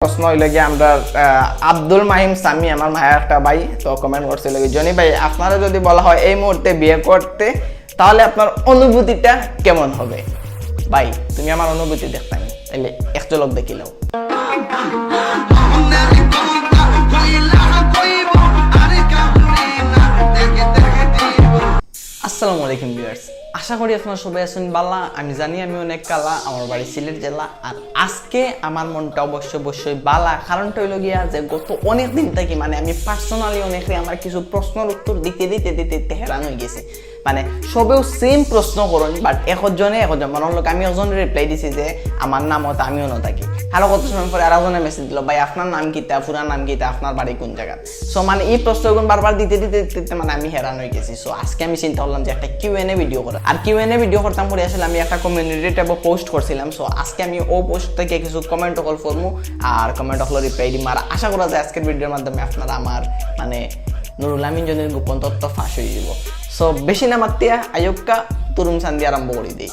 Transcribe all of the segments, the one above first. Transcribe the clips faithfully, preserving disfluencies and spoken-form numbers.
প্রশ্ন অইলো গিয়া আমরার, আহ, আব্দুল মাহিম সামি, আমার মায়ার একটা ভাই, তো comment করছিল কি, "জনি ভাই, আপনারে যদি বলা হয় এই মুহূর্তে বিয়ে করতে, তাহলে আপনার অনুভূতিটা কেমন হবে?" ভাই, তুমি আমার অনুভূতি দেখতায় নি, তাইলে এক ঝলক দেখিলাও। আসসালামু আলাইকুম viewers, আশা করি আপনারা সবাই আছেন বালা। আমি জানি আমি অনেক কালা, আমার বাড়ি সিলেট জেলা। আর আজকে আমার মনটা অবশ্য অবশ্যই বালা, কারণটা অইলো গিয়া যে গত অনেক দিন থাকি, মানে, আমি personally অনেকরে আমার কিছু প্রশ্নর উত্তর দিতে দিতে দিতে দিতে হেরান অই গেছি। মানে, সবেউ same প্রশ্ন করইন, but একজনে একজন, মনে অইলো আমি একজনরে reply দিছি যে আমার নাম অতা আমিও না থাকি। আরো কত সময় পরে আরো একজনে message দিল, "ভাই, আপনার নাম কিতা, পুরা নাম কিতা, আপনার বাড়ি কোন জায়গা?" So, মানে, এই প্রশ্নগুলো বারবার দিতে দিতে দিতে দিতে, মানে, আমি হেরান অই গেছি। So, আজকে আমি চিন্তা করলাম যে একটা Q and A video করার। আর Q and A video করতাম করি আসলে আমি একটা community tab-ও post করছিলাম। So, আজকে আমি ও post থাকি কিছু comment অকল পড়মু, আর comment অকলর reply দিমু। আর আশা করা যায় আজকের video-র মাধ্যমে আপনারা আমার, মানে, নুরুল আমিন জনির গোপন তথ্য ফাঁস অই যাইবো। So, বেশি না মাতিয়া আইউক্কা, তুরুম সান্দি আরম্ভ করি দেই।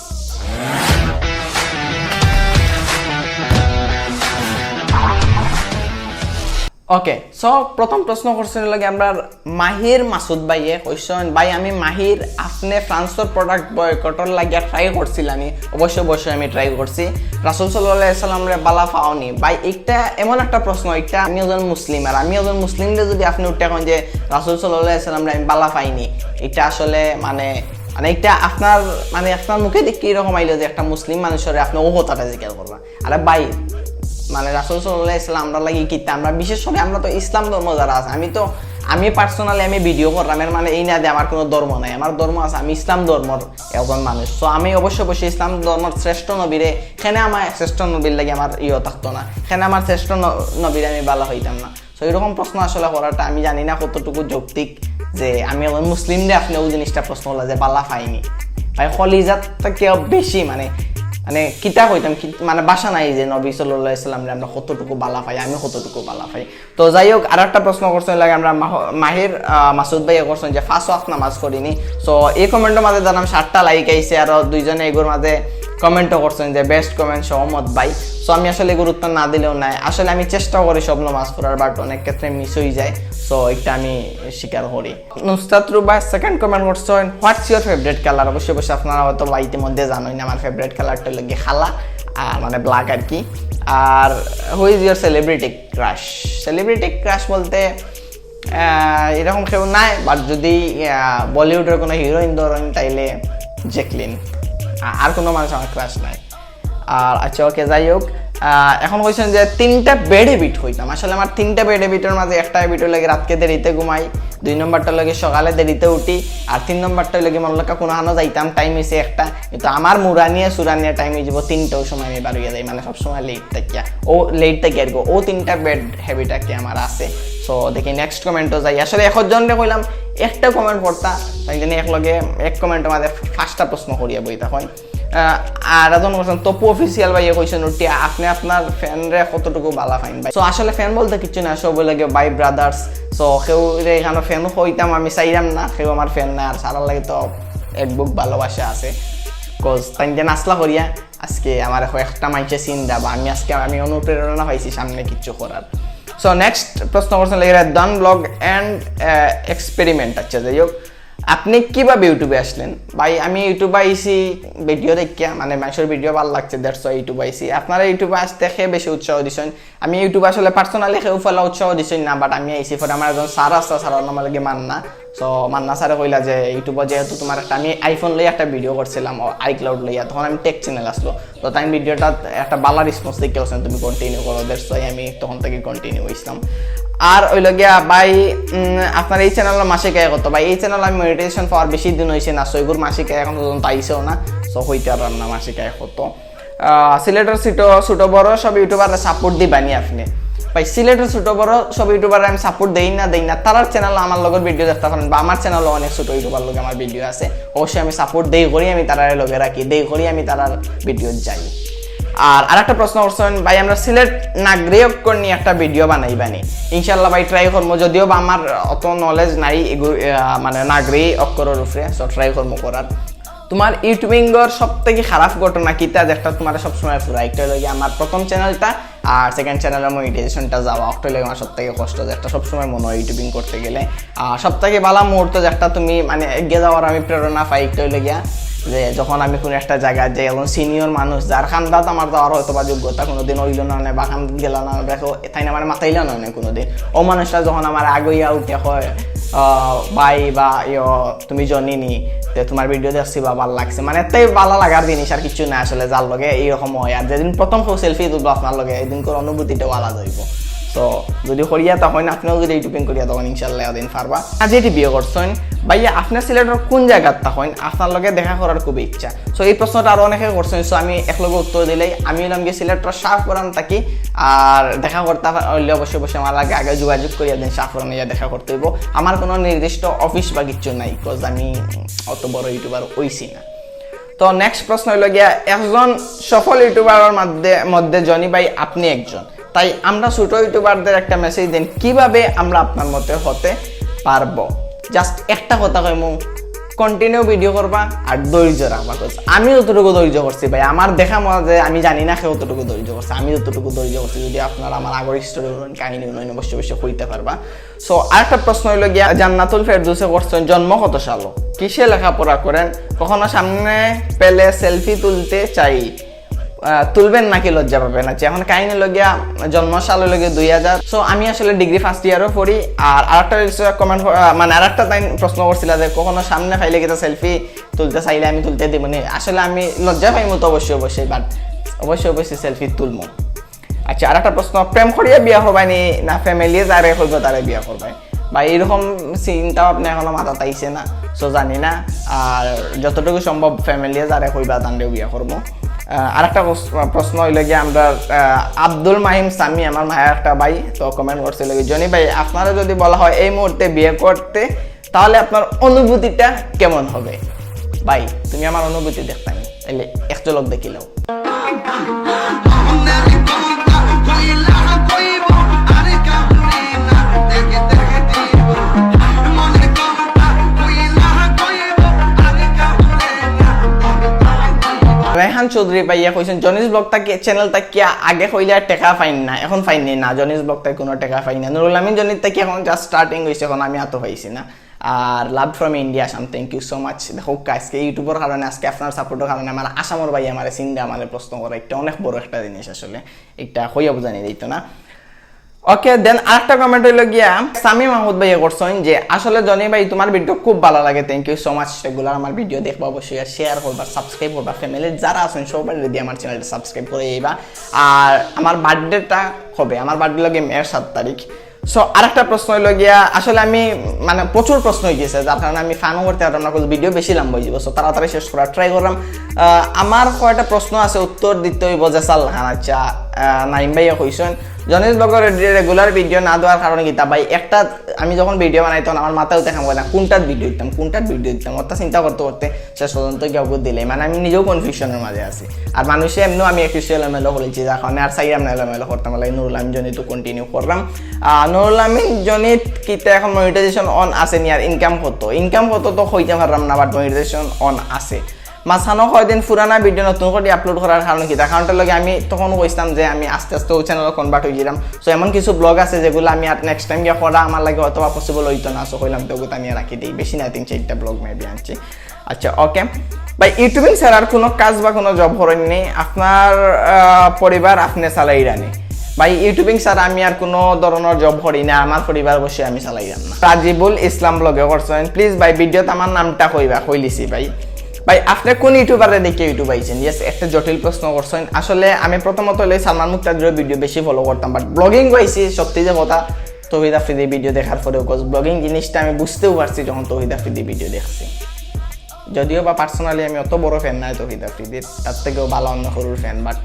OK, so প্রথম প্রশ্ন করছেন অইলো গিয়া আমরার মাহির মাসুদ ভাইয়ে কইছইন, "ভাই, আমি মাহির, আপনে ফ্রান্সর product boycott-র লাগিয়া try করছিলা নি?" অবশ্যই, অবশ্যই আমি try করছি। রাসূল সাল্লাল্লাহু আলাইহি ওয়াসাল্লামরে বালা পাওনি? ভাই, ইটা এমন একটা প্রশ্ন, ইটা আমি একজন মুসলিম, আর আমি একজন মুসলিমরে যদি আপনে উঠে কইন যে রাসূল সাল্লাল্লাহু আলাইহি ওয়াসাল্লামরে আমি বালা পাইনি, ইটা আসলে, মানে, মানে, ইটা আপনার, মানে, আপনার মুখে দেখি এরকম আইলো যে একটা মুসলিম মানুষরে আপনে ও কথাটা জিজ্ঞাসা করবা। আরে ভাই, মানে, রাসূল সাল্লাল্লাহু আলাইহি ওয়াসাল্লাম আমরার লাগি কিতা? আমরা বিশেষ করি আমরা তো ইসলাম ধর্ম যারা আছে, আমি তো, আমি personally আমি video করলাম, এর মানে এই না যে আমার কোনো ধর্ম নাই, আমার ধর্ম আছে, আমি ইসলাম ধর্মর একজন মানুষ। So আমি অবশ্যই অবশ্যই ইসলাম ধর্মর শ্রেষ্ঠ নবীরে, কেনে আমার শ্রেষ্ঠ নবীর লাগি আমার ইয়ে থাকতো না, কেনে আমার শ্রেষ্ঠ ন-, নবীরে আমি বালা পাইতাম না। So এরকম প্রশ্ন আসলে করাটা আমি জানি না কতটুকু যৌক্তিক, যে আমি একজন মুসলিমরে আপনে ও জিনিসটা প্রশ্ন করলা যে বালা পাইনি। ভাই, কলিজার থাকিও বেশি, মানে, মানে, কিতা কইতাম, কি, মানে, ভাষা নাই যে নবী সাল্লাল্লাহু আলাইহি ওয়াসাল্লামরে আমরা কতটুকু বালা পাই, আমি কতটুকু বালা পাই। তো যাই হোক, আর একটা প্রশ্ন করছেন লাগে আমরা মাহ-, মাহির, আহ, মাসুদ ভাইয়ে করছেন যে পাঁচ ওয়াক্ত নামাজ পড়িনি। So এই comment-র মাঝে দেখলাম সাতটা like আইছে, আরো দুইজনে এগুর মাঝে comment-ও করছেন যে best comment সহমত ভাই। So আমি আসলে গুরুত্ব না দিলেও নাই, আসলে আমি চেষ্টা করি সব নামাজ পড়ার, but অনেক ক্ষেত্রে miss অই যায়। So এটা আমি স্বীকার করি। নুসরাত রুবা second comment করছেন, "What's your favourite colour?" অবশ্যই, অবশ্যই আপনারা হয়তো বা ইতিমধ্যে জানইন আমার favourite colour-টা অইলো গিয়া কালা, আর মানে black আর কি। আর who is your celebrity crush? Celebrity crush বলতে, আহ, এরকম কেউ নাই, but যদি, আহ, Bollywood-র কোনো heroine ধরইন, তাইলে জ্যাকলিন। আ-, আর কোনো মানুষ আমার crush নাই। আর আচ্ছা, OK, যাই হোক, আহ, এখন কইছেন যে তিনটা bad habit কইতাম। আসলে আমার তিনটা bad habit-র মাঝে একটা habit অইলো গিয়া রাতকে দেরিতে ঘুমাই, দুই নম্বরটা অইলো গিয়া সকালে দেরিতে উঠি, আর তিন নম্বরটা অইলো গিয়া মনে অইলো কুনুখানো যাইতাম, time অইছে একটা, কিন্তু আমার মুরানিয়া সুরানিয়া time অই যাইবো তিনটার সময় আমি বার অইয়া যাই, মানে সবসময় late থাকিয়া, ও late থাকি আর কি। ও তিনটা bad habit আর কি আমার আছে। So দেখি next comment-ও যাই। আসলে একজনরে কইলাম একটা comment পড়তা, তাই জন্য এক লগে এক comment-র মাঝে পাঁচটা প্রশ্ন করিয়া বই তখন। আহ, আর একজন করছেন তপু Official ভাইয়ে কইছেন, "উঠিয়া আপনে আপনার fan-রে কতটুকু বালা পাইন ভাই?" So আসলে fan বলতে কিচ্ছু না, সব অইলো গিয়া ভাই brothers। So কেউরে এখানো fan কইতাম আমি চাইরাম না, কেউ আমার fan না, আর সারার লাগি তো এক বুক ভালোবাসা আছে। 'Cause তাইন যে নাচলা করিয়া আজকে আমার কয়েকটা মাইনষে চিনরা বা আমি আজকে আমি অনুপ্রেরণা পাইছি সামনে কিচ্ছু করার। So next প্রশ্ন করছেন লাগে Don Vlog and, আহ, Experiment। আচ্ছা, যাই হোক, আপনে কিভাবে YouTube-এ আসলেন? ভাই, আমি YouTube-এ আইছি video দেখিয়া, মানে, মানষর video ভালা লাগছে, that's why YouTube-এ আইছি। আপনারা YouTube-এ আসতে কে বেশি উৎসাহ দিছেন? আমি YouTube-এ আসলে personally কেউ ফলা উৎসাহ দিছেন না, but আমি আইছি পরে আমার একজন sir আছে, sir-র নাম অইলো গিয়া মান্না। So মান্না sir-এ কইলা যে YouTube-এ যেহেতু তোমার একটা, আমি iPhone লইয়া একটা video করছিলাম, ও iCloud লইয়া, তখন আমি tech channel আসলো। তো তাই video-টাত একটা ভালা response দেখিয়া কইছেন, "তুমি continue করো", that's why আমি তখন থাকি continue অইছিলাম। আর অইলো গিয়া ভাই, উম, আপনার এই channel-ও মাসিক আয় কত? ভাই, এই channel-ও আমি monetization পাওয়ার বেশি দিন অইছে না, so এগুর মাসিক আয় এখন পর্যন্ত আইছেও না, so কইতাম পাররাম না মাসিক আয় কত। আহ, সিলেটর ছোট, ছোট বড় সব YouTuber-রে support দিবা নি আপনে? ভাই, সিলেটর ছোট বড় সব YouTuber-রে আমি support দেই না, দেই না। তারার channel-ও আমার লগর video দেখতা পারইন, বা আমার channel-ও অনেক ছোট YouTuber লগে আমার video আছে। অবশ্যই আমি support দেই করি, আমি তারারে লগে রাখি, দেই করি আমি তারার video-ত যাই। আর আরেকটা প্রশ্ন করছেন, "ভাই, আমরা সিলেট নাগরিক অক্কর নিয়া একটা video বানাইবা নি?" ইনশাআল্লাহ ভাই, try করমু, যদিও বা আমার অত knowledge নাই এগু-, আহ, মানে নাগরি অক্করর উপরে, so try করমু করার। তোমার YouTubing-র সব থাকি খারাপ ঘটনা কিতা, যেটা তোমার সবসময় ফুরায়? একটা অইলো গিয়া আমার প্রথম channel-টা, আর সেকেন্ড চ্যানেলর মনিটাইজেশনটা যাওয়া, ওটা অইলো আমার সব থাকি কষ্ট, যে একটা সবসময় মনে হয় ইউটিউবিং করতে গেলে। আর সব থাকি ভালা মুহূর্ত যে একটা তুমি মানে এগিয়ে যাওয়ার আমি প্রেরণা পাই, একটা অইলো গিয়া যে যখন আমি কোনো একটা জায়গায় যাই, একজন সিনিয়র মানুষ যার কান্দাত আমার যাওয়ার হয়তো বা যোগ্যতা কোনোদিন অইলো না, বা কান্দাত গেলা না, দেখো তাইন আমারে মাতাইলা না অনে কোনোদিন, ও মানুষটা যখন আমারে আগইয়া উঠে কয়, আহ, "ভাই বা ইয়ো, তুমি জনি নি, তে তুমার ভিডিও দেখছি বা ভালা লাগছে", মানে এতে ভালা লাগার জিনিস আর কিচ্ছু না আসলে, যার লগে এইরকম হয়। আর যেদিন প্রথম কেউ সেলফি তুলবো আপনার লগে, এদিনকার অনুভূতিটাও আলাদা অইবো। তো যদি করিয়া থাকইন, আপনেও যদি ইউটিউবিং করিয়া থাকইন, ইনশাআল্লাহ ওদিন পারবা। আজ এটি বিয়ে করছইন, ভাইয়া আপনে সিলেটর কোন জাগাত থাকইন? আপনার লগে দেখা করার খুব ইচ্ছা। So এই প্রশ্নটা আরো অনেকে করছইন, so আমি একলগে উত্তর দিলাই। আমি অইলাম গিয়া সিলেটর শাহপরান থাকি, আর দেখা করতা অইলে অবশ্যই অবশ্যই আমার লগে আগে যোগাযোগ করিয়া দেন, শাহপরান আইয়া দেখা করতে অইবো। আমার কোনো নির্দিষ্ট অফিস বা কিচ্ছু নাই, cause আমি অত বড় ইউটিউবার অইছি না। তো নেক্সট প্রশ্ন অইলো গিয়া, একজন সফল ইউটিউবারর মধ্যে মধ্যে জনি ভাই আপনি একজন, তাই আমরা ছোট ইউটিউবারদের একটা মেসেজ দিন, কিভাবে আমরা আপনার মতো হতে পারবো? জাস্ট একটা কথা কইমু, কন্টিনিউ ভিডিও করবা আর ধৈর্য রাখবা। 'Cause আমি যতটুকু ধৈর্য করছি ভাই, আমার দেখা মনে যে আমি জানি না কেউ কতটুকু ধৈর্য করছে, আমি যতটুকু ধৈর্য করছি, যদি আপনারা আমার আগর হিস্টোরি বলেন, কাহিনী বলেন, অবশ্যই অবশ্যই কইতে পারবা। সো আরেকটা প্রশ্ন অইলো গিয়া, জান্নাতুল ফেরদৌসে করছইন, জন্ম কত সালো, কিসে লেখাপড়া করেন, কখনো সামনে পেলে সেলফি তুলতে চাই, আহ, তুলবেন নাকি লজ্জা পাবেন? আচ্ছা, এখন কাহিনী অইলো গিয়া, জন্ম সাল অইলো গিয়া দুই হাজার। সো আমি আসলে ডিগ্রি ফার্স্ট ইয়ারও পড়ি। আর আরেকটা অইছে কমেন্ট, আহ, মানে আরেকটা তাইন প্রশ্ন করছিলা যে কখনো সামনে পাইলে কিতা সেলফি তুলতে চাইলে আমি তুলতে দিমুনি। আসলে আমি লজ্জা পাইমু তো অবশ্যই অবশ্যই, বাট অবশ্যই অবশ্যই সেলফি তুলমু। আচ্ছা, আরেকটা প্রশ্ন, প্রেম করিয়া বিয়া করবায় নি না ফ্যামিলি যারে কইবো তারে বিয়া করবায়? বা এইরকম চিন্তা ভাবনা এখনো মাথাত আইছে না, সো জানি না। আর যতটুকু সম্ভব ফ্যামিলি যারে কইবা তানরেউ বিয়া করমু। আহ, আরেকটা প্রস-, প্রশ্ন অইলো গিয়া আমরার, আহ, আব্দুল মাহিম সামি, আমার মায়ার একটা ভাই, তো কমেন্ট করছিল কি, "জনি ভাই, আপনারে যদি বলা হয় এই মুহূর্তে বিয়ে করতে, তাহলে আপনার অনুভূতিটা কেমন হবে?" ভাই, তুমি আমার অনুভূতি দেখতায় নি, তাইলে এক ঝলক দেখিলাও। রেহান চৌধুরী ভাইয়া কইছইন, "জনিস ব্লগ থাকি, চ্যানেল থাকিয়া আগে কইলে টেকা পাইন না, এখন পাইন নি?" না, জনিস ব্লগ থাকি কোনো টেকা পাই না। নুরুল আমিন জনির থাকি এখন জাস্ট স্টার্টিং অইছে, এখন আমি অত পাইছি না। আর love from India Assam, thank you so much। দেখো, আজকে ইউটিউবর কারণে, আজকে আপনার সাপোর্টর কারণে আমার আসামর ভাই আমারে চিনরা, আমারে প্রশ্ন করা, একটা অনেক বড় একটা জিনিস আসলে, একটা কইয়া বুঝানি দিত না। ওকে, দেন আরেকটা কমেন্ট অইলো গিয়া সামি মাহমুদ ভাইয়া করছইন যে, "আসলে জনি ভাই তুমার ভিডিও খুব ভালা লাগে, thank you so much। Regular আমার ভিডিও দেখবা অবশ্যই, আর শেয়ার করবা, সাবস্ক্রাইব করবা, ফ্যামিলি যারা আছইন সবাইরে দিয়া আমার চ্যানেলটা সাবস্ক্রাইব করি দিবা। আর আমার বার্থডেটা কবে?" আমার বার্থডে লাগে মের সাত তারিখ। সো আরেকটা প্রশ্ন অইলো গিয়া, আসলে আমি মানে প্রচুর প্রশ্ন অই গেছে, যার কারণে আমি ফানও করতে পারলাম না, কারণ ভিডিও বেশি লম্বা অই যাইবো। সো তাড়াতাড়ি শেষ করার ট্রাই করলাম। আহ, আমার কয়টা প্রশ্ন আছে, উত্তর দিতে অইবো যে সাল খান। আচ্ছা, আহ, নাইম ভাইয়া কইছইন, "জনিস ব্লগর রেগুলার ভিডিও না দেওয়ার কারণ কিতা ভাই?" একটা, আমি যখন ভিডিও বানাই তখন আমার মাথাত উঠে কাম করে না, কোনটাত ভিডিও দিতাম, কোনটাত ভিডিও দিতাম, অতা চিন্তা করতে করতে শেষ পর্যন্ত গিয়া ওগু দিলাই। মানে আমি নিজেও কনফিউশনর মাঝে আছি। আর মানুষে এমনেও আমি একুশে এলোমেলো করেছি, যার কারণে আর চাইরাম না এলোমেলো করতাম, লাগে নুরুল আমিন জনিত কন্টিনিউ করলাম। আহ, নুরুল আমিন জনিত কিতা এখন মনিটাইজেশন অন আছে নি, আর ইনকাম কত? ইনকাম কত তো কইতে পারলাম না, বাট মনিটাইজেশন অন আছে। মাঝখানো কয়দিন পুরানা ভিডিও নতুন করি আপলোড করার কারণ কিতা? কারণটা লাগে আমি তখন কইছিলাম যে আমি আস্তে আস্তে ওই চ্যানেল কনভার্ট অই যাইরাম। সো এমন কিছু ব্লগ আছে যেগুলা আমি আর নেক্সট টাইম গিয়া করা আমার লাগি হয়তো বা পসিবল অইতো না। সো কইলাম তো ওগুতা নিয়া রাখি দেই, বেশি না, তিন চাইরটা ব্লগ মেবি আনছি। আচ্ছা, ওকে। ভাই, ইউটিউবিং ছাড়া আর কোনো কাজ বা কোনো জব করইন নি? আপনার, আহ, পরিবার আপনে চালাইরা নি? ভাই, ইউটিউবিং ছাড়া আমি আর কোনো ধরনর জব করি না, আমার পরিবার অবশ্যই আমি চালাইরাম না। রাজিবুল ইসলাম ব্লগে করছইন, প্লিজ ভাই ভিডিওত আমার নামটা কইবা, কইলিছি ভাই। ভাই, আপনে কোন ইউটিউবাররে দেখিয়া ইউটিউব আইছইন? ইয়েস, একটা জটিল প্রশ্ন করছইন। আসলে আমি প্রথমত অইলে সালমান মুক্তাদিরর ভিডিও বেশি ফলো করতাম, বাট ব্লগিং আইছি সত্যি যে কথা, তৌহিদ আফ্রিদির ভিডিও দেখার পরে, বিকজ ব্লগিং জিনিসটা আমি বুঝতেও পারছি যখন তৌহিদ আফ্রিদির ভিডিও দেখছি। যদিও বা পার্সোনালি আমি অত বড় ফ্যান নায় তৌহিদ আফ্রিদির, তার থেকেও ভালা অন্য কারোর ফ্যান, বাট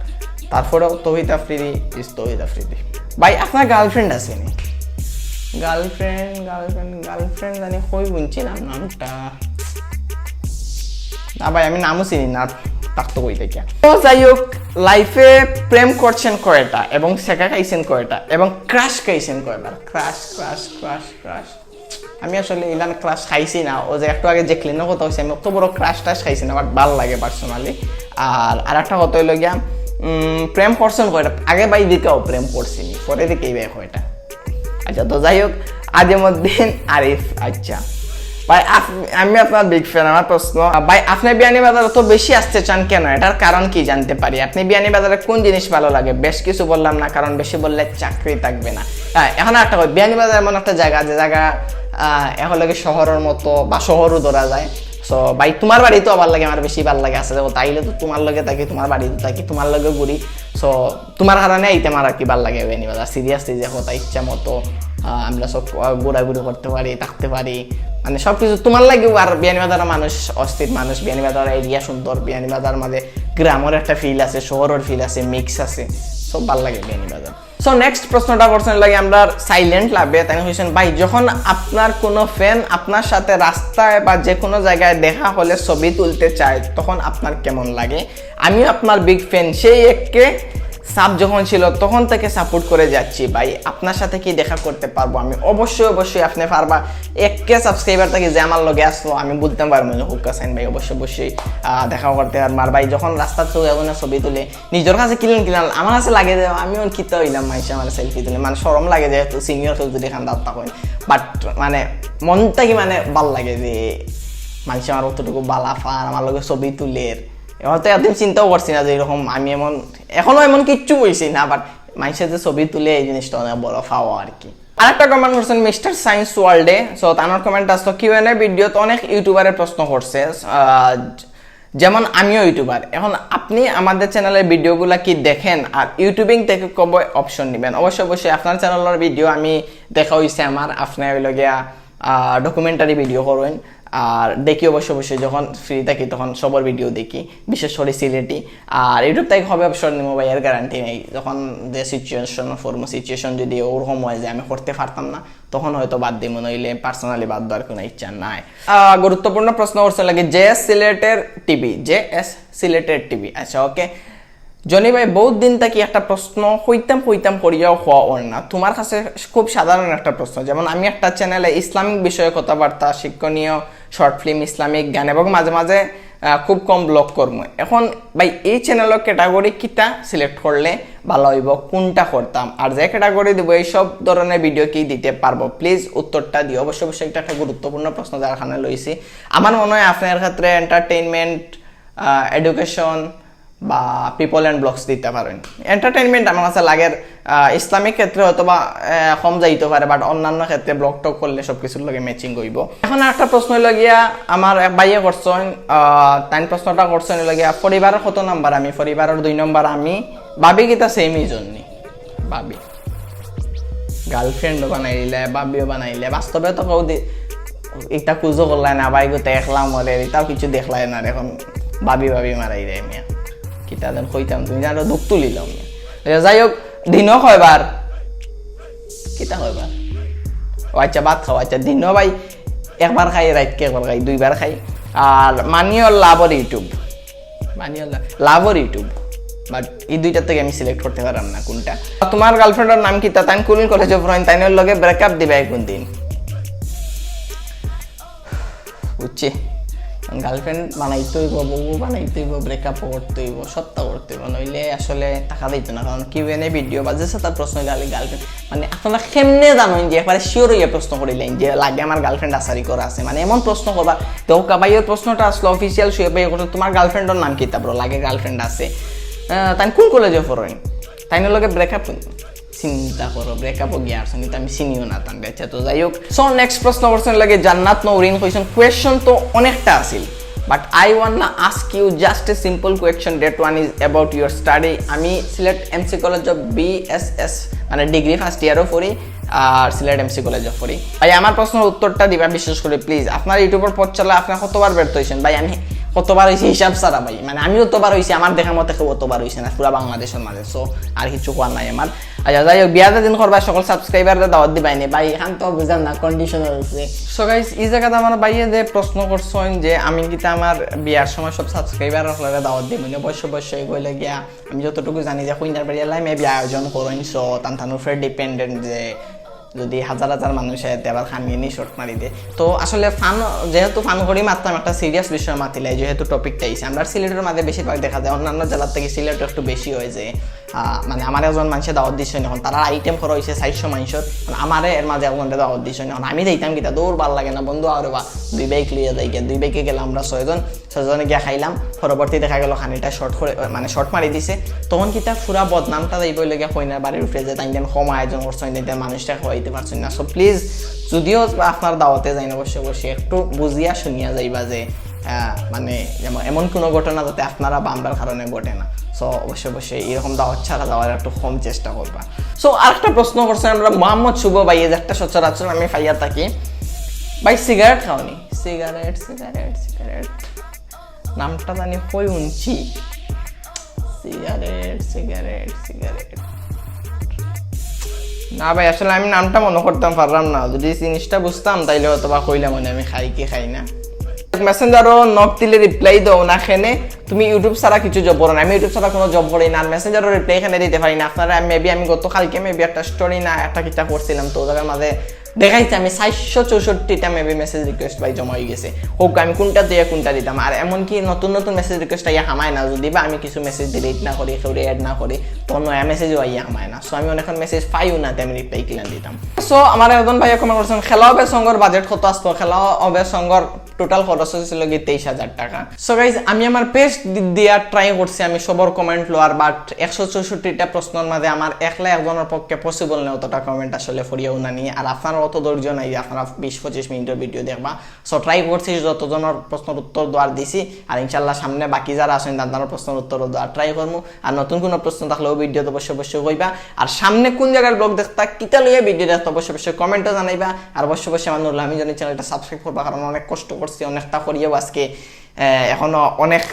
তারপরেও তৌহিদ আফ্রিদি ইজ তৌহিদ আফ্রিদি। ভাই, আপনার গার্লফ্রেন্ড আছে নি? গার্লফ্রেন্ড, গার্লফ্রেন্ড, গার্লফ্রেন্ড জানি কই বুনছিলাম নামটা। না ভাই, আমি নামও চিনি না, থাকতো কই দেখিয়া। তো যাই হোক, লাইফে প্রেম করছেন কয়টা এবং ছেকা খাইছেন কয়টা এবং ক্রাশ খাইছেন কয়বার? Crush, crush, crush, crush. আমি আসলে ইলান ক্রাশ খাইছি না, ও যে একটু আগে জেকলিনর কথা কইছি, আমি অত বড় ক্রাশ টাশ খাইছি না, বাট ভালা লাগে পার্সোনালি। আর আরেকটা কথা অইলো গিয়া, উম, প্রেম করছেন কয়টা? আগে ভাই দেখাও প্রেম করছিনি, পরে দেখি ভাই কয়টা। আচ্ছা, তো যাই হোক, আজিমুদ্দিন আরিফ। আচ্ছা ভাই, আপ-, আমি আপনার বিগ ফ্যান। আমার প্রশ্ন, আহ, ভাই, আপনি বিয়ানীবাজারে তো বেশি আসতে চান কেন? এটার কারণ কি জানতে পারি? আপনি বিয়ানীবাজারে কোন জিনিস ভালো লাগে? বেশ কিছু বললাম না, কারণ বেশি বললে চাকরি থাকবে না। হ্যাঁ, এখন একটা কই, বিয়ানীবাজার এমন একটা জায়গা, যে জায়গা, আহ, এখন লাগে শহরের মতো বা শহরও ধরা যায়। সো ভাই, তোমার বাড়ি তো আবার লাগে, আমার বেশি ভালো লাগে। আছে দেখো, তাইলে তো তোমার লগে থাকি, তোমার বাড়িত থাকি, তোমার লগে ঘুরি। সো তোমার কারণে আইতে আমার আর কি ভালো লাগে বিয়ানীবাজার। সিরিয়াসলি, যে কথা ইচ্ছা মতো, আহ, আমরা সব, আহ, ঘোরাঘুরি করতে পারি, থাকতে পারি, মানে সব কিছু তোমার লাগে। আর বিয়ানীবাজারের মানুষ অস্থির মানুষ, বিয়ানীবাজার এরিয়া সুন্দর, বিয়ানীবাজার মাঝে গ্রামের একটা ফিল আছে, শহরের ফিল আছে, মিক্স আছে, সব ভালো লাগে বিয়ানীবাজার। সো নেক্সট প্রশ্নটা করছেন লাগে আমরা সাইলেন্ট লাভে, তাই কইছেন, "ভাই, যখন আপনার কোনো ফ্যান আপনার সাথে রাস্তায় বা যে কোনো জায়গায় দেখা হলে ছবি তুলতে চায়, তখন আপনার কেমন লাগে?" আমিও আপনার বিগ ফ্যান, সেই এক কে সাব যখন ছিল তখন থেকে সাপোর্ট করে যাচ্ছি ভাই। আপনার সাথে কি দেখা করতে পারবো আমি? অবশ্যই, অবশ্যই আপনি পারবা। এক কে সাবস্ক্রাইবার থাকি যে আমার লগে আসলো, আমি বলতে পারবো না, হুক্কা সাইন ভাই, অবশ্যই, অবশ্যই, আহ, দেখা করতে পারবো। আর ভাই, যখন রাস্তার চোখে এখন ছবি তুলে, নিজের কাছে কিলান কিলান, আমার কাছে লাগে যে আমি অন কিতা হইলাম, মাইসে আমার সেলফি তুলে, মানে শরম লাগে, যেহেতু সিনিয়র কেউ যদি খান দাঁত তখন। বাট মানে মন থাকি মানে ভালো লাগে যে মাইসে আমার অতটুকু বালা ফান, আমার লগে ছবি তুলের। হয়তো একদিন চিন্তাও করছি না যে এরকম আমি এমন, এখনো এমন কিচ্ছু বইছি না, বাট মাইসে যে ছবি তুলে, এই জিনিসটা অনেক বড় পাওয়া আর কি। আরেকটা কমেন্ট করছেন মিস্টার সায়েন্স ওয়ার্ল্ডে। সো তানোর কমেন্ট আসতো, "কিউ এন এ ভিডিওত অনেক ইউটিউবারে প্রশ্ন করছে, আহ, যেমন আমিও ইউটিউবার। এখন আপনি আমাদের চ্যানেলের ভিডিওগুলা কি দেখেন, আর ইউটিউবিং থেকে কবে অপশন নেবেন?" অবশ্যই, অবশ্যই আপনার চ্যানেলের ভিডিও আমি দেখা হইছে আমার, আপনি হইল গিয়া, আহ, ডকুমেন্টারি ভিডিও করইন, আর দেখি অবশ্যই, অবশ্যই যখন ফ্রি থাকি তখন সবার ভিডিও দেখি, বিশেষ করে সিলেটি। আর ইউটিউব থেকে কবে অপশন নিবো ভাই, এর গ্যারান্টি নেই। যখন যে সিচুয়েশন, ফর্ম সিচুয়েশন যদি ওরকম হয় যে আমি করতে পারতাম না, তখন হয়তো বাদ দিমু, নইলে পার্সোনালি বাদ দেওয়ার কোনো ইচ্ছা নাই। আহ, গুরুত্বপূর্ণ প্রশ্ন করছে লাগে জে এস সিলেটের টিভি, জে এস সিলেটের টিভি। আচ্ছা, ওকে। জনি ভাই, বহুত দিন থাকি একটা প্রশ্ন কইতাম কইতাম করিয়াও কওয়া অর না। তোমার কাছে খুব সাধারণ একটা প্রশ্ন, যেমন আমি একটা চ্যানেলে ইসলামিক বিষয়ে কথাবার্তা, শিক্ষণীয় শর্ট ফিল্ম, ইসলামিক গান এবং মাঝে মাঝে, আহ, খুব কম ব্লগ করমু। এখন ভাই, এই চ্যানেলর ক্যাটাগরি কিতা সিলেক্ট করলে ভালো হইব, কোনটা করতাম, আর যে ক্যাটাগরি দিব, এই সব ধরনের ভিডিও কি দিতে পারবো? প্লিজ উত্তরটা দিও। অবশ্যই, অবশ্যই একটা, একটা গুরুত্বপূর্ণ প্রশ্ন যার কারণে লইছি। আমার মনে হয় আপনার ক্ষেত্রে এন্টারটেইনমেন্ট, এডুকেশন বা পিপল অ্যান্ড ব্লগস দিতে পারেন। এন্টারটেইনমেন্ট আমার কাছে লাগে, আহ, ইসলামিক ক্ষেত্রে হয়তো বা, আহ, কম যাইতে পারে, বাট অন্যান্য ক্ষেত্রে ব্লগ টক করলে সব কিছুর লগে ম্যাচিং হইব। এখন একটা প্রশ্ন হইল গিয়া, আমার এক ভাইয়ে করছেন, আহ, তাইন প্রশ্নটা করছেন হইল গিয়া, পরিবারের কত নাম্বার আমি? পরিবারের দুই নম্বর আমি। ভাবি কিতা সেমই জন্য? ভাবি গার্লফ্রেন্ডও বানাইলে, ভাবিও বানাইলে, বাস্তবে তো কেউ দি-, একটা কুজো করলাই না, ভাই গোতে একলা মরে, এটাও কিছু দেখলাই না, এখন ভাবি ভাবি মারাই দেয় মিয়া। কিতা যেন কইতাম, তুমি জানো, দুখ তুলিলাম মিয়া। আচ্ছা, যাই হোক, দিনও কয়বার? কিতা কয়বার? ও আচ্ছা, ভাত খাও, আচ্ছা, দিনও ভাই একবার খাই, রাইতকে একবার খাই, দুইবার খাই। আর money or love or YouTube, money or লা-, লাভ অর ইউটিউব, বাট এই দুইটার থেকে আমি সিলেক্ট করতে পারলাম না কোনটা। তোমার গার্লফ্রেন্ডের নাম কিতা? তাইন কুন কলেজে পড়ইন? তাইনর লগে ব্রেকআপ দিবায় কোন দিন? বুঝছি, গার্লফ্রেন্ড বানাইতে হইব, বউ বানাইতে হইব, ব্রেকআপও করতে হইব, সত্তা করতে হইব, নইলে আসলে টাকা দিত না। কারণ কিউ এন এ ভিডিও বা যে সাথে প্রশ্ন, গালি গার্লফ্রেন্ড, মানে আপনারা কেমনে জানেন যে একবারে শিওর হইয়া প্রশ্ন করিলেন যে লাগে আমার গার্লফ্রেন্ড আসারি করা আছে, মানে এমন প্রশ্ন করবা। তো ভাইয়ের প্রশ্নটা আসলে অফিসিয়াল শুয়ে ভাই করছে, তোমার গার্লফ্রেন্ডের নাম কিতা ব্রো? লাগে গার্লফ্রেন্ড আছে। আহ, তাই কোন কলেজে পড়ইন? তাইনর লগে ব্রেকআপ। চিন্তা করো, ব্রেকআপও গিয়া আর সঙ্গে তো আমি চিনিও না তান। আচ্ছা, তো যাই হোক। সো নেক্সট প্রশ্ন করছেন লাগে জান্নাত নৌরিন, কইছেন কোয়েশ্চন তো অনেকটা আছিল, but I wanna ask you just a simple question, that one is about your study. আমি Sylhet MC college of BSS, মানে ডিগ্রি ফার্স্ট ইয়ারও পড়ি, আর সিলেট এমসি কলেজও পড়ি। ভাই, আমার প্রশ্নের উত্তরটা দিবা, বিশেষ করে প্লিজ। আপনার ইউটিউবের পথ চলা, আপনার কতবার ব্যর্থ হইছেন ভাই? আমি কতবার হইছি হিসাব ছাড়া ভাই, মানে আমি অতবার হইছি, আমার দেখা মতে কেউ অতবার হইছে না পুরা বাংলাদেশের মাঝে। সো আর কিছু কওয়ার নাই আমার। আচ্ছা, যাই হোক, বিয়ার দিন করবা, সকল সাবস্ক্রাইবাররে দাওয়াত দিবায় নি ভাই, এখান তো বুঝার না, কন্ডিশন হইছে। সো গাইস, এই জায়গাতে আমার ভাইয়ে যে প্রশ্ন করছেন যে আমি কিতা আমার বিয়ার সময় সব সাবস্ক্রাইবার হকলরে দাওয়াত দিমু নি, অবশ্য অবশ্যই কইলে গিয়া আমি যতটুকু জানি যে কইনার বাড়ি আলাই মেবি আয়োজন করইন, সো তান তান উপরে ডিপেন্ডেন্ট যে যদি হাজার হাজার মানুষ এতে আবার খানি নি শর্ট মারি দে। তো আসলে ফান, যেহেতু ফান করি মারতাম, একটা সিরিয়াস বিষয় মাতিলাই, যেহেতু টপিকটা আইছে। আমরা সিলেটের মাঝে বেশিরভাগ দেখা যায়, অন্যান্য জেলার থেকে সিলেট একটু বেশি হয় যে, আহ, মানে, আমার একজন মানুষে দাওয়াত দিছে, এখন তারা আইটেম করা হয়েছে চারশো মানুষের, মানে, আমারে এর মাঝে একজনরে দাওয়াত দিছে, এখন আমি যাইতাম কিতা, দৌড় বার লাগে না বন্ধু, আরে বা দুই বাইক লইয়া যাই গিয়া, দুই বাইকে গেলাম আমরা ছয়জন, ছয়জনে গিয়া খাইলাম। পরবর্তী দেখা গেল খানিটা শর্ট করে, মানে, শর্ট মারি দিছে। তখন কিতা পুরা বদনামটা যাইব লগে কইনার বাড়ির উপরে যে তাই কম আয়োজন করছে, তাই মানুষটা খাওয়াইতে পারছেন না। সো প্লিজ, যদিও আপনার দাওয়াতে যাই না, অবশ্যই অবশ্যই একটু বুঝিয়া শুনিয়া যাইবা যে, আহ, মানে, যেমন এমন কোনো ঘটনা যাতে আপনারা বা আমরার কারণে ঘটে না। সো অবশ্যই অবশ্যই এরকম দাওয়াত ছাড়া যাওয়ার একটু কম চেষ্টা করবা। সো আরেকটা প্রশ্ন করছে আমরা মোহাম্মদ শুভ ভাই, যে একটা সচরাচর আমি পাইয়া থাকি, ভাই সিগারেট খাওনি? সিগারেট, সিগারেট, সিগারেট, নামটা জানি কই শুনছি। Cigarette, cigarette, cigarette. না ভাই, আসলে আমি নামটা মনে করতাম পারলাম না। যদি জিনিসটা বুঝতাম, তাইলে হয়তো বা কইলাম, মানে, আমি খাই কি খাই না। মেসেঞ্জারও নক দিলে রিপ্লাই দাও না কেনে? তুমি ইউটিউব ছাড়া কিছু জব করো না? আমি ইউটিউব ছাড়া কোনো জব করি না, আর মেসেঞ্জারও রিপ্লাই এখানে দিতে পারি না। আপনারা মেবি, আমি গত কালকে মেবি একটা স্টোরি না একটা কিতা করছিলাম, তো ওই জায়গার মাঝে দেখাইছে আমি চারশো চৌষট্টিটা মেবি মেসেজ রিকোয়েস্ট ভাই জমা হয়ে গেছে। হোক, আমি কোনটা দিয়ে কোনটা দিতাম। আর এমনকি নতুন নতুন মেসেজ রিকোয়েস্ট আইয়া হামায় না, যদি বা আমি কিছু মেসেজ ডিলিট না করি, কেউ অ্যাড না করি, তো নয়া মেসেজও আইয়া হামায় না। সো আমি অনেকক্ষণ মেসেজ পাইও না, তে আমি রিপ্লাই কিলান দিতাম। সো আমার একজন ভাইয়া কমেন্ট করছেন, খেলা হবে সঙ্গর বাজেট কত আসতো? খেলা হবে সঙ্গর টোটাল খরচ হয়েছিল কি তেইশ হাজার টাকা। সো গাইজ, আমি আমার বেস্ট দিয়া ট্রাই করছি আমি সবর কমেন্ট লওয়ার, বাট একশো চৌষট্টিটা প্রশ্নর মাঝে আমার একলা একজনের পক্ষে পসিবল নেই অতটা কমেন্ট আসলে ফরিয়া উনানি। আর আপনার অত ধৈর্য নাই যে আপনারা বিশ পঁচিশ মিনিটের ভিডিও দেখবা। সো ট্রাই করছি যতজনের প্রশ্নর উত্তর দেওয়ার দিছি, আর ইনশাল্লাহ সামনে বাকি যারা আছেন তাদের প্রশ্নর উত্তর দেওয়ার ট্রাই করবো। আর নতুন কোনো প্রশ্ন থাকলেও ভিডিওত অবশ্যই অবশ্যই কইবা। আর সামনে কোন জায়গার ব্লগ দেখতা, কিতা লইয়া ভিডিও দেখতা, অবশ্যই অবশ্যই কমেন্টে জানাইবা। আর অবশ্যই অবশ্যই আমার নুরুল আমিন জনি চ্যানেলটা সাবস্ক্রাইব করবা, কারণ অনেক কষ্ট করছি, অনেকটা করিয়াও আজকে, আহ, এখনো অনেক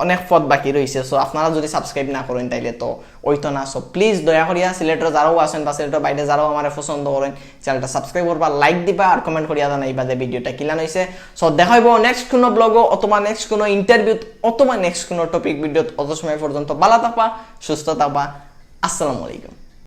অনেক পথ বাকি রয়েছে। সো আপনারা যদি সাবস্ক্রাইব না করেন তাইলে তো ওই তো না। সো প্লিজ দয়া করিয়া সিলেটের যারাও আছেন বা সিলেটের বাইরে যারাও আমার পছন্দ করেন, চ্যানেলটা সাবস্ক্রাইব করবা, লাইক দিবা আর কমেন্ট করিয়া জানাইবা যে ভিডিওটা কিলান হয়েছে। সো দেখা হইব নেক্সট কোনো ব্লগও অথবা নেক্সট কোনো ইন্টারভিউ অথবা নেক্সট কোনো টপিক ভিডিওত। অত সময় পর্যন্ত ভালো থাকবা, সুস্থ থাকবা। আসসালামু আলাইকুম।